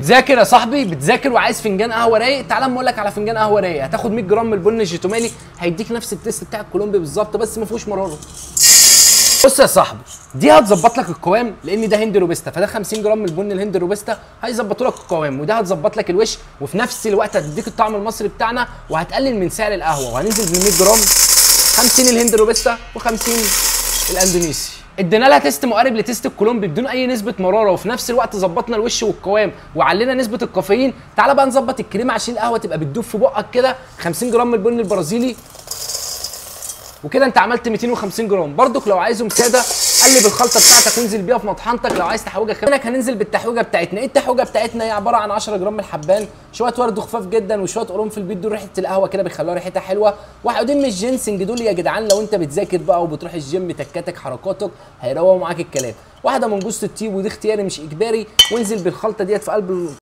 بتذاكر يا صاحبي، بتذاكر وعايز فنجان قهوة رايق؟ تعالى اما اقول لك على فنجان قهوة رايق. هتاخد 100 جرام من البن الجيتومالي، هيديك نفس ال taste بتاع الكولومبي بالظبط، بس ما فيهوش مرارة. بص يا صاحبي، دي هتظبط لك القوام لان ده هند روبستا، فده 50 جرام من البن الهند روبستا هيظبطوا لك القوام، وده هتظبط لك الوش، وفي نفس الوقت هتديك الطعم المصري بتاعنا، وهتقلل من سعر القهوة. وهننزل بال 100 جرام، 50 الهند روبستا و50 الاندونيسي. ادينا لها taste مقارب ل taste الكولومبي بدون اي نسبه مرارة، وفي نفس الوقت ظبطنا الوش والقوام وعلينا نسبه الكافيين. تعالى بقى نظبط الكريمة عشان القهوة تبقى بتدوب في بقك كده. 50 جرام من البن البرازيلي، وكده انت عملت 250 جرام. برضك لو عايزهم ساده قلب الخلطة بتاعتك وانزل بيها في مطحنتك. لو عايز تحويجه كمان هننزل بالتحويجه بتاعتنا. ايه التحويجه بتاعتنا؟ هي عبارة عن 10 جرام من الحبان، شوية ورد خفاف جدا، وشوية قرنفل بيدوا ريحه القهوة كده، بيخلوها ريحتها حلوة، وعودين من الجينسنج دول يا جدعان. لو انت بتذاكر بقى وبتروح الجيم تكاتك حركاتك هيروقوا معاك الكلام. واحدة من جوز الطيب، ودي اختياري مش اجباري، وانزل بالخلطه ديت في قلب